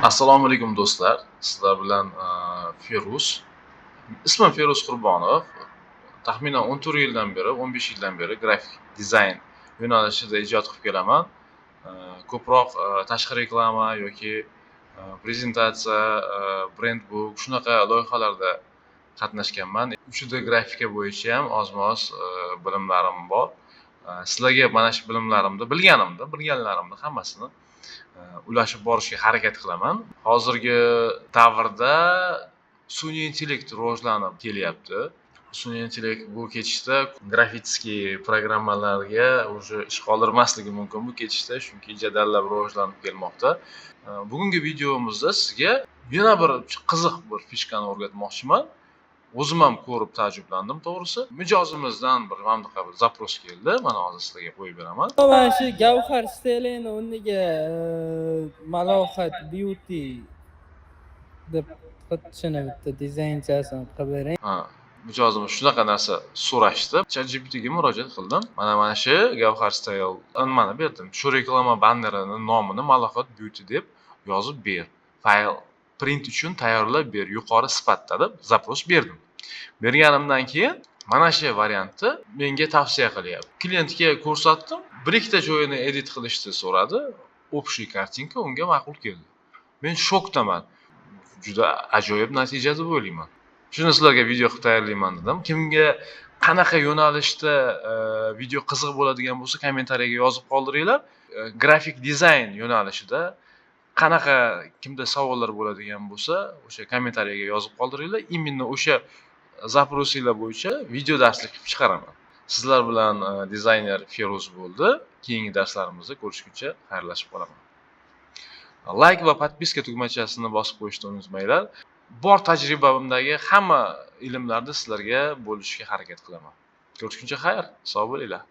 Assalomu alaykum, do'stlar. Sizlar bilan Feruz. Ismim Feruz Qurbonov. Taxminan 14 yildan beri, 15 yildan beri grafik dizayn yo'nalishida ijod qilib kelaman. Ko'proq tashqi reklama yoki prezentatsiya, brend book, shunaqa loyihalarda qatnashganman. 3D grafika bo'yicha ham ozmoz bilimlarim bor. Sizlarga mana shu bilimlarimni, bilganimni, bilganlarimni hammasini ulashib borishga harakat qilaman. Hozirgi davrda sun'iy intellekt rivojlanib kelyapti. Sun'iy intellekt bu ketishda графический programmalarga уже ish qoldirmasligi mumkin bu ketishda, chunki jadallab rivojlanib kelmoqda. Bugungi videomizda sizga yana bir qiziq bir фишка ni o'rgatmoqchiman. O'zim ham ko'rib taajjublandim, to'g'risi. Mijozimizdan bir mana bunaqa bir запрос keldi. Mana, hozir sizlarga qo'yib beraman. Mana shu Gavhar Style'ni o'rniga Malohat Beauty deb shuni bitta dizaynchasini qilib bering. Ha, mijozimiz shunaqa narsa so'rashdi. ChatGPTga murojaat qildim. Mana shu Gavhar Style nimani berdim. Shu reklama bannerini nomini Malohat Beauty deb yozib ber. Fayl print uchun tayyorlab ber, yuqori sifatda deb запрос berdim. Berganimdan keyin mana shu variantni menga tavsiya qilyapti. Klientga ko'rsatdim. Bir ikkita joyini edit qilishni so'radi. Общий картинка unga ma'qul keldi. Men shokdaman. Juda ajoyib natija deb o'ylayman. Shuni sizlarga video qilib tayyorlayman dedim. Kimga qanaqa yo'nalishda video qiziq bo'ladigan bo'lsa, kommentariyaga yozib qoldiringlar. Grafik dizayn yo'nalishida qanaqa kimda savollar bo'ladigan bo'lsa, o'sha kommentariyaga yozib qoldiringlar. Именно o'sha запрос inglar bo'yicha video darslik qilib chiqaraman. Sizlar bilan dizayner Feruz bo'ldi. Keyingi darslarimizda ko'rishguncha xayrlashib qolaman. Layk va подписка tugmachasini bosib qo'yishni unutmanglar. Bor tajribamdagi hamma ilmlarni sizlarga bo'lishishga harakat qilaman. Ko'rishguncha xayr, sog' bo'linglar.